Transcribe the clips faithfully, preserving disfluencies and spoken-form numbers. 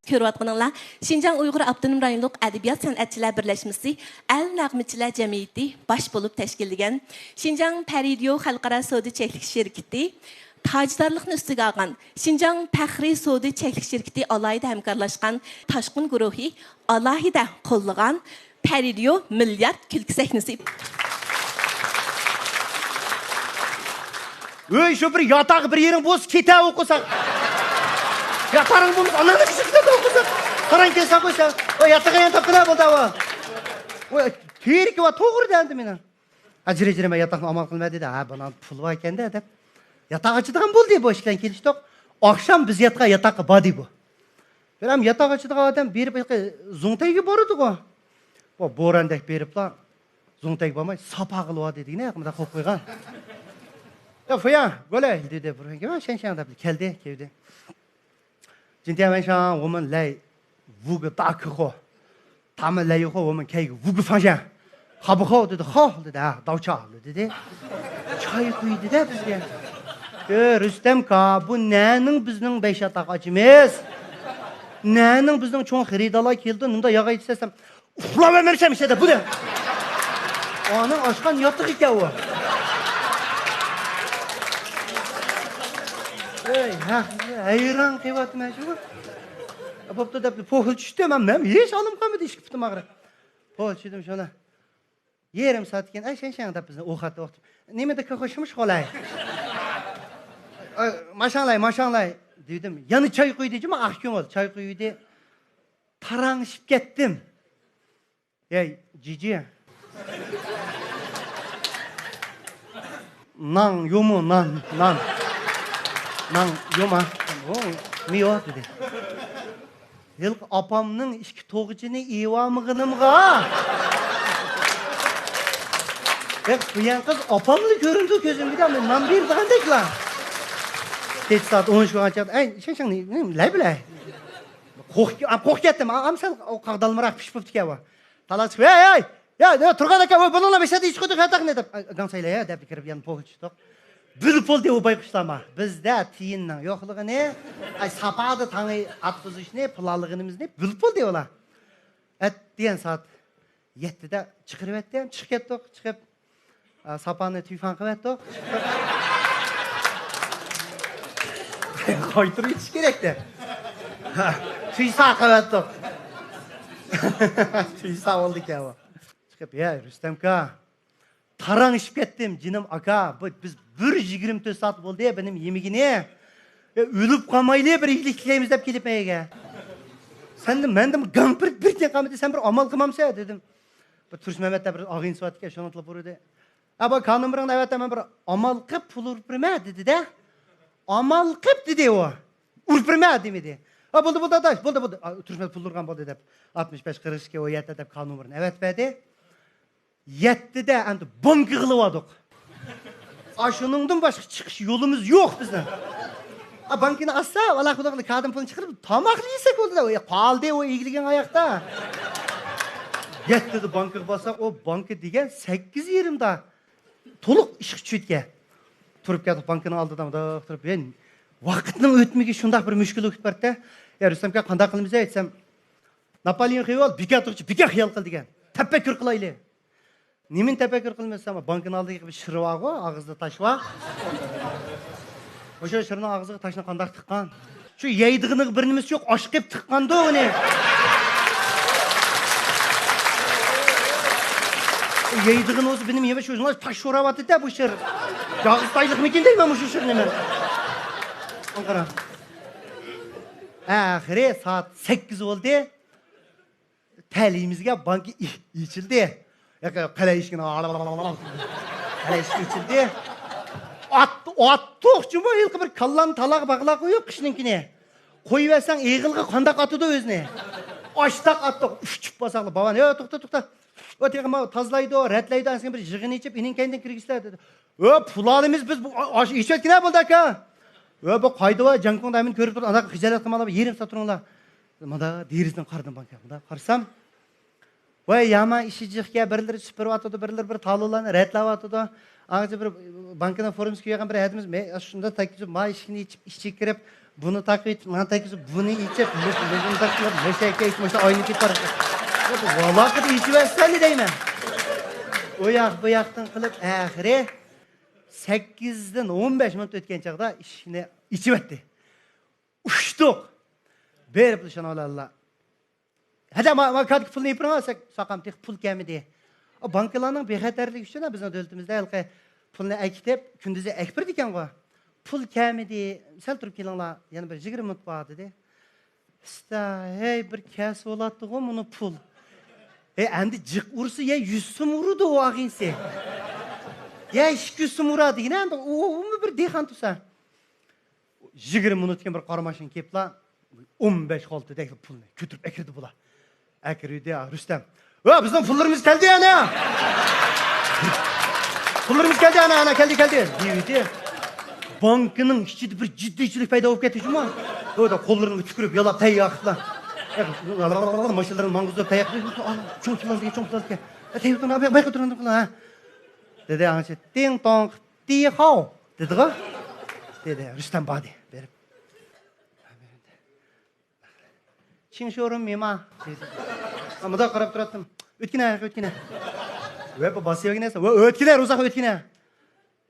كۆرۈۋاتقىنىڭلار شىنجاڭ ئۇيغۇر ئاپتونوم رايونلۇق ئەدەبىيات سەنئەتچىلەر بىرلەشمىسى ئەل نەغمىچىلەر جەمئىيىتى باش بولۇپ تەشكىللىگەن، شىنجاڭ پەرىدىيو خەلقئارا سودا چەكلىك شىركىتى تاجدارلىقنى ئۈستىگە ئالغان، شىنجاڭ پەخرىي سودا چەكلىك شىركىتى ئالاھىدە ھەمكارلاشقان، تاشقۇن گۇرۇھى ئالاھىدە قوللىغان، پەرىدىيو مىليارد كۈلكە سەھنىسى. ئۆي، شۇ بىر ياتاق بىر يېرىڭ بولسا كېتە ئوقۇساق. ياتارىڭ بولمىسا ئاناڭنى كىشى كېتە ئوقۇساق. قاراڭ كەلسە قويسا. ئۇ ياتىقى يەنە تاپقىلا بولدى ئۇ. ئۇ تېرىكى بار توغرا دەمدى مېنىڭ. ئەجرى ئەجرى مەن ياتاقنى ئامال قىلمە دېدى. ھە، بۇنىڭ پۇلى بار ئىكەن-دە دەپ. ياتاق ئاچىدىغان بولدى، بۇ ئىككىلەن كېلىشتۇق. ئاخشام بىز ياتقان ياتاققا باردى بۇ. بىرەم ياتاق ئاچىدىغان ئادەم بېرىپ ھېلىقى زۇڭتەيگە بارىدىغۇ. بۇ بورەندەك بېرىپلا زۇڭتەيگە بارماي ساپا قىلىۋالدى دېگىنە مۇنداق قويۇپ قويغان. يا فۇيا، گۆلەي دېدى بۇرۇنكى، ۋە شەنشەڭ دەپ كەلدى، كەلدى. 今天晚上我们来五个大客户，他们来以后，我们开一个五个房间，好不好？dedi. 好 dedi. Ha, 倒茶 dedi. چاي قۇيدى-دە بىزگە. ئۆ، رۇستەمكا، بۇ نەنىڭ بىزنىڭ بەش ياتاق ئاچىمىز؟ نەنىڭ بىزنىڭ چوڭ خېرىدارلار كېلىدۇ، نېمىنداق ياغاي دېسەم، ئۇخلاۋەرمەمسەن مىشەدە بۇنى. ئانىڭ ئاچقان ياتىقى ئىكەن ئۇ. ئەي، ھە، ھەيران قېلىۋاتىمەن شۇ. بوپتۇ دەپ پوھىل چۈشتۈم، مەن ھېچ ھالىم قالمىدى، ئىككى پۇتۇم ئاغرىپ. پوھىل چۈشتۈم شۇنى. يېرىم سائەت كېيىن، ئەي، شەنشەڭ دەپ بىزنى ئوخاتتى ئوقۇتۇپ. نېمىدە كاكوشمۇش غولاي؟ ئاي، ماشاڭلاي، ماشاڭلاي دېدىم. يەنە چاي قۇيدى جۇما، ئاق كۆڭۈل چاي قۇيدى. تاراڭشىپ كەتتىم. ھەي، جىجى. ناڭ يومۇ، نان، نان. ناڭ يوما. ئۇ، مىيو دېدى. ھېلىقى ئاپامنىڭ ئىككى توغىچىنى ئېۋالمىغىنىمغا. ھېق، بۇ يەڭ قىز ئاپاملا كۆرۈندى كۆزۈمگە، مەن نان بېرىدىغاندەكلا. كەچ سائەت ئون ئۈچ بولغان چاغدا، ئەي، شەڭشەڭ، نېمە، لەي بىلەي. قورق-، قورقۇپ كەتتىم. ئام سەل قاغدالمىراق پىشىپ بوپتىكەن بۇ. تالا چىقىپ، ھەي، ھەي، يا، يا، تۇرغان ئاكا، ۋاي، بۇنىڭلا بىر سەدە ئىچ قويدۇق، ياتاقنى دەپ، گاڭسەيلە يا دەپ كىرىپ يەنە پوغا چىقتۇق. بىلىپ بولدى ئۇ بايقۇشلارما. بىزدە تىيىننىڭ يوقلۇقىنى، ئاي، ساپادا تاڭى ئاتقۇزۇشنى پىلانلىغىنىمىزنى بىلىپ بولدى ئۇلار. ئەتىگەن سائەت يەتتىدە چىقىرىۋەتتىم، چىقىپ كەتتۇق، چىقىپ، ئا، ساپانى تۈيفەن قىلىۋەتتۇق. قايتۇرۇۋېتىش كېرەكتە. تۈيسا قىلىۋەتتۇق. تۈيسا بولدىكەن ئۇ. چىقىپ، يا، رۇستەمكا، تاراڭشىپ كەتتىم، جېنىم ئاكا. بۇ، بىز بىر يىگىرمە تۆت سائەت بولدى، بىنىم يېمىگىنى. يا، ئۆلۈپ قالمايلى، بىر ئىگىلىك تىلەيمىز دەپ كېلىپ مەيگە. سەندىن، مەندىن گاڭ بىر، بىر تىيىن قالمىدى، سەن بىر ئامال قىلمامسەن دېدىم. بۇ تۇرسۇن مەمەت دەپ بىر ئاغىنىسى بار ئىكەن، شۇنىڭ تېلېفونى. ئە، بۇ كارت نومۇرۇڭنى ئەۋەت، مەن بىر ئامال قىلىپ پۇل ئۇرۇپ بېرىمەن دېدى-دە. ئامال قىلىپ دېدى ئۇ. ئۇرۇپ بېرىمەن دېمىدى. ئا، بولدى، بولدى، ئاداش، بولدى، بولدى. ئا، تۇرسۇن مەمەت پۇل ئۇرغان بولدى دەپ، ئاتمىش بەش، قىرىق ئىككى، ئون يەتتە دەپ كارت نومۇرىنى ئەۋەتىپ بەردى. يەتتىدە ئەمدى بانكىغا ئېلىۋالدۇق. ئاشۇنىڭدىن باشقا چىقىش يولىمىز يوق بىزنىڭ. ئا، بانكىنى ئاچسا، ۋالا خۇدا قىلدى، كاردىن پۇلنى چىقىرىپ، تاماقلا يېسەك بولدى-دە. ئۇ قالدى، ئۇ ئىگىلىگەن ئاياقتا. يەتتىدە بانكىغا بارساق، ئۇ بانكا دېگەن سەككىز يېرىمدا تولۇق ئىشقا چۈشىدىكەن. تۇرۇپ كەتتۇق بانكىنىڭ ئالدىدا، مۇنداق تۇرۇپ، ۋاقىتنىڭ ئۆتمىگى شۇنداق بىر مۈشكۈل بولۇپ بارتتى. يا، رۇستەم ئاكا، قانداق قىلىمىز دېسەم، ناپالېئون خىيال، بىكار تۇرغۇچە، بىكار خىيال قىل دېگەن. تەپەككۇر قىلايلى. نېمىنى تەپەككۇر قىلىمىز دېسەم، بانكىنىڭ ئالدىدىكى بىر شىر بارغۇ، ئاغزىدا تاش بار. ئاشۇ شىرنىڭ ئاغزىغا تاشنى قانداق تىققان؟ شۇ يەيدىغىنىغا بىر نېمىسى يوق، ئاشقا يەپ تىققاندۇ ئۇنى. يەيدىغىنى بولسا بىر نېمە يېمەس، شۇ تاش شوراۋاتىدۇ-دە بۇ شىر. ياغىسى تايلىقمىكىن دەيمەن مۇشۇ شىرنى مەن. قارا. ئاخىرى سائەت سەككىز بولدى. تەلىيىمىزگە بانكا ئېچىلدى. قەلە ئىشىكىنى، قەلە ئىشىك ئېچىلدى. ئات-، ئاتتۇق جۇمۇ ھېلىقى بىر كاللانى تالاغا باغلاپ قويۇپ قىشنىڭكىنى. قويۇۋەرسەڭ ئېغىلغا قانداق ئاتىدۇ ئۆزىنى؟ ئاشتاق ئاتتۇق، ئۇچۇپ بارساقلا، بابا، يا، توختا، توختا. ئۇ تېخى ماۋۇ تازىلايدۇ، رەتلەيدۇ، ئەنسىڭ بىر يىغىن ئېچىپ، ئېنىڭ كەينىدىن كىرگۈزسىلە، دېدى. ئۆ، پۇل ئالىمىز بىز، بۇ ئا-، ئاشۇ ئېچىۋەتكىنە بولدى، ئاكا. ئۆ، بۇ قايدا بار، جاڭكوڭدا ھەممىنى كۆرۈپ تۇرۇپ، ئانداق خىجالەت قىلماڭلار، يېرىم سائەت تۇرۇڭلار. مانا دېرىزىدىن قارىدىم بانكىغا، مۇنداق قارىسام، ۋاي، يامان ئىشى جىقكەن، بىرلىرى سۈپۈرۈۋاتىدۇ، بىرلىرى بىر تالونلارنى رەتلەۋاتىدۇ. ئاڭغىچە بىر بانكىنىڭ فورمىسى كىيگەن بىر ھەدىمىز، مەن شۇنداق تەگكۈزۈپ، ما ئىشىكنى ئېچىپ، ئىچىگە كىرىپ، بۇنى تاقىۋېتىپ، مانا تاكىسى بۇنى ئېچىپ، مۇش-، مۇشۇنى تاقىپ، مەشەككە ئېيتىپ، مۇشۇ ئاينى كېتىپ بارىدۇ. ۋالاقىدا ئېچىۋەتسەن دەيمەن. ئۇ ياق، بۇ ياقتىن قىلىپ، ئاخىرى سەككىزدىن ئون بەش مىنۇت ئۆتكەن چاغدا ئىشىكنى ئېچىۋەتتى. ئۇچتۇق. بېرىپلا شۇنىڭ بىلەنلا. ھەدە، ما، ما كارتىغا پۇلنى يېپىرىڭ، ساق-، ساقام، تېخى پۇل كەلمىدى. ئا، بانكىلارنىڭ بىخەتەرلىكى ئۈچۈن بىزنىڭ دۆلىتىمىزدە ھېلىقى پۇلنى ئەكېتىپ، كۈندۈزى ئەكېپىرىدىكەنغۇ. پۇل كەلمىدى، سەل تۇرۇپ كېلىڭلار، يەنە بىر يىگىرمە مىنۇت بار، دېدى. ئىستا، ھەي، بىر كەلسە بولاتتىغۇ مۇنۇ پۇل. ھەي، ئەمدى جىق ئۇرسا، يە يۈز سوم ئۇرىدۇ ئۇ ئاغىنىسى. يە ئىككى يۈز سوم ئۇرا دېگىنە، ئەمدى ئۇ، ئۇمۇ بىر دېھقان تۇرسا. يىگىرمە مىنۇتتىن كېيىن بىر قارا ماشىنا كېلىپلا، ئون بەش خالتىدەك پۇلنى كۆتۈرۈپ ئەكىردى بۇلار. ئەكىردى، رۇستەم. ۋە، بىزنىڭ پۇللىرىمىز كەلدى ئەنە! پۇللىرىمىز كەلدى ئەنە، ئەنە كەلدى، كەلدى! دېيىۋىدى. بانكىنىڭ ئىچىدە بىر جىددىيچىلىك پەيدا بولۇپ كەتتى جۇمۇ. ۋە، قوللىرىنى تۈكۈرۈپ، يالاپ، تەييار قىلىپلا. ماشىنىلىرىنى ماڭغۇزۇپ، تەييار قىلىپ، چوڭ پۇللار كەلگەن، چوڭ پۇللار كەلگەن. تەييار تۇرۇڭ، بۇ ياققا تۇرۇڭ، ھە. دېدى، ئاڭچى، تىڭ توڭ، تىخاۋ دېدىغۇ. دېدى، رۇستەم باردى بېرىپ. چىڭشورۇم مېما دېدى. مۇنداق قاراپ تۇراتتىم. ئۆتكىنە، ئۆتكىنە. ۋە بۇ باسىۋەگىنە، ۋە ئۆتكىنە، روزاق ئۆتكىنە.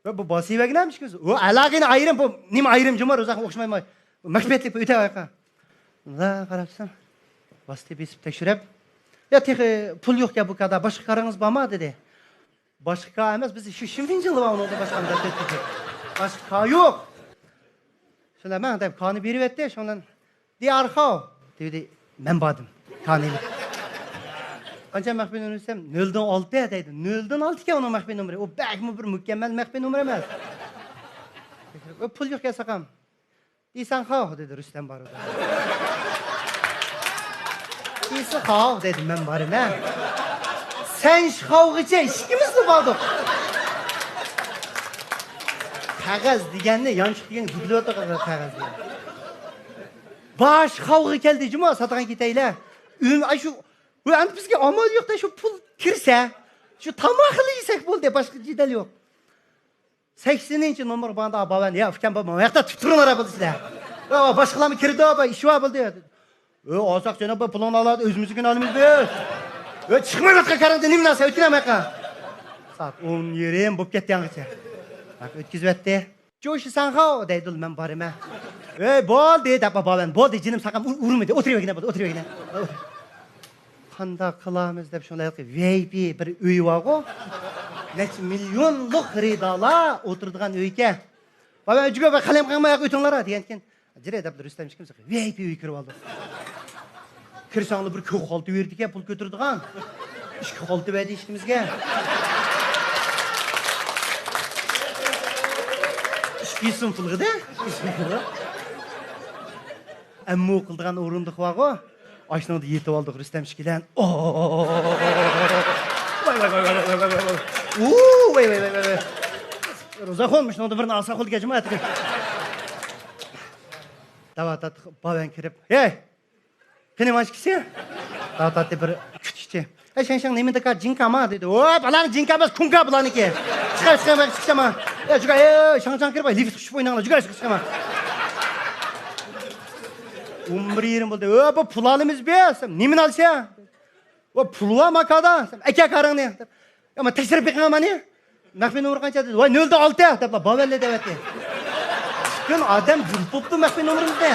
ۋە بۇ باسىۋەگىنە ئىككىمىز. ۋە ئالاغىنە ئايرىم، بۇ نېمە ئايرىم جۇمۇ، روزاق ئوخشىمايمۇ. مەخپىيەتلىك ئۆتەۋەرقە. مۇنداق قاراپسەن. باستى بېسىپ تەكشۈرۈپ. يا تېخى پۇل يوقكەن بۇ كادا، باشقا كارىڭىز بارمۇ دېدى. باشقا كار ئەمەس، بىز شۇ شىنفىنجىڭلا بار، ئۇنىڭدىن باشقا ئەمەس دەپ كەتتى. باشقا كار يوق. شۇنداق مەن دەپ كارنى بېرىۋەتتى، شۇنىڭ بىلەن دىيارخاۋ دېدى، مەن باردىم كارنى ئېلىپ. قانچە مەخپىي نومۇر دېسەم، نۆلدىن ئالتە دەيدۇ. نۆلدىن ئالتە ئىكەن ئۇنىڭ مەخپىي نومۇرى. ئۇ بەكمۇ بىر مۇكەممەل مەخپىي نومۇر ئەمەس. ئۇ پۇل يوق كەن ساقام. ئىسەن خاۋ دېدى رۇستەم بارىدا. ئىسى خاۋ دېدى مەن بارىمەن. سەن خاۋغىچە ئىككىمىزلا باردۇق. قەغەز دېگەننى يانچۇق دېگەن بۈگۈلۈۋاتىدۇ قەغەز دېگەن. باش خاۋغا كەلدى جۇمۇ ساتىدىغان كېتەيلە. ئۈن، ئاي شۇ، ئۇ ئەمدى بىزگە ئامال يوق-دە، شۇ پۇل كىرسە، شۇ تاماقلا يېسەك بولدى، باشقا جېدەل يوق. سەكسىنىنچى نومۇرغا بارغاندا باۋەن، يا ئۇكام، بابا، مانا ياقتا تۇرۇپ تۇرۇڭلار بولدى سىلەر. يا باشقىلارمۇ كىردى، بابا، ئىش بار بولدى. ئۆ، ئالساق جانا، بۇ پۇلۇڭنى ئالار، ئۆزىمىزنىڭكىنى ئالىمىز بىز. ئۆ، چىقمايۋاتقان كارىڭدىن نېمە نەرسە، ئۆتكىنە ماياققا. سائەت ئون يېرىم بولۇپ كەتتى ياڭىچە. ئۆتكۈزۈۋەتتى. جوشى ساڭخاۋ دەيدۇ، مەن بارىمەن. ئۆي، بولدى دەپ باۋەن، بولدى جېنىم ساقام ئۇ-، ئۇرمىدى، ئولتۇرۇۋەرگىنە بولدى، ئولتۇرۇۋەرگىنە. قانداق قىلامىز دەپ شۇنداق ۋىئايپى بىر ئۆي بارغۇ. نەچچە مىليونلۇق خېرىدارلار ئولتۇرىدىغان ئۆيكەن. باۋەن، جۈگە بىر قەلەم قىلماي ئۆتۈڭلار دېگەنكەن. جىرە دەپ رۇستەم ئىككىمىز ۋىئايپى ئۆيگە كىرىۋالدۇق. كىرسەڭلار بىر كۆك خالتا بېرىدىكەن، پۇل كۆتۈرىدىغان. ئىككى خالتا بەردى ئىككىمىزگە. ئىككى يۈز سوم پۇلغىدە. ئەمما قىلىدىغان ئورۇندۇق بارغۇ. ئاشۇنىڭدا يېتىۋالدۇق رۇستەم ئىككىلەن. ۋاي ۋاي ۋاي ۋاي ۋاي ۋاي ۋاي ۋاي. ئۇ، ۋاي ۋاي ۋاي ۋاي ۋاي. روزاخۇن، مۇشۇنىڭدا بىرنى ئالساق بولىدىكەن جۇمۇ ئەتىگۈن. دەۋاتاتتۇق، باۋەن كىرىپ، ھەي! قېنى مانا ئىككىسى؟ دەۋاتاتتى بىر كۈتكۈچى. ھەي، شەڭشەڭ نېمىدىكا جىڭكاما؟ دېدى. ۋوي، بالانىڭ جىڭكا ئەمەس، كۇڭكا بۇلارنىڭكى. چىقار، چىقار، چىقار، چىقار. ھەي، جۇگا، ھەي، شاڭچاڭ كىرىپ، لىفت قۇشۇپ ئويناڭلار. جۇگا، چىقار، چىقار. ئون بىر يېرىم بولدى. ۋوي، بۇ پۇل ئالىمىز بىز. نېمىنى ئالىسەن؟ ۋە پۇل ۋە ماكادا، ئەكە كارىڭنى. يا، ما تەكشۈرۈپ بېقىڭ مانى. مەخپىي نومۇر قانچە دېدى. ۋاي، نۆلدە ئالتە دەپلا باۋەنلە دەۋەتتى. پۈتۈن ئادەم بىلىپ بوپتۇ مەخپىي نومۇرىمىزنى.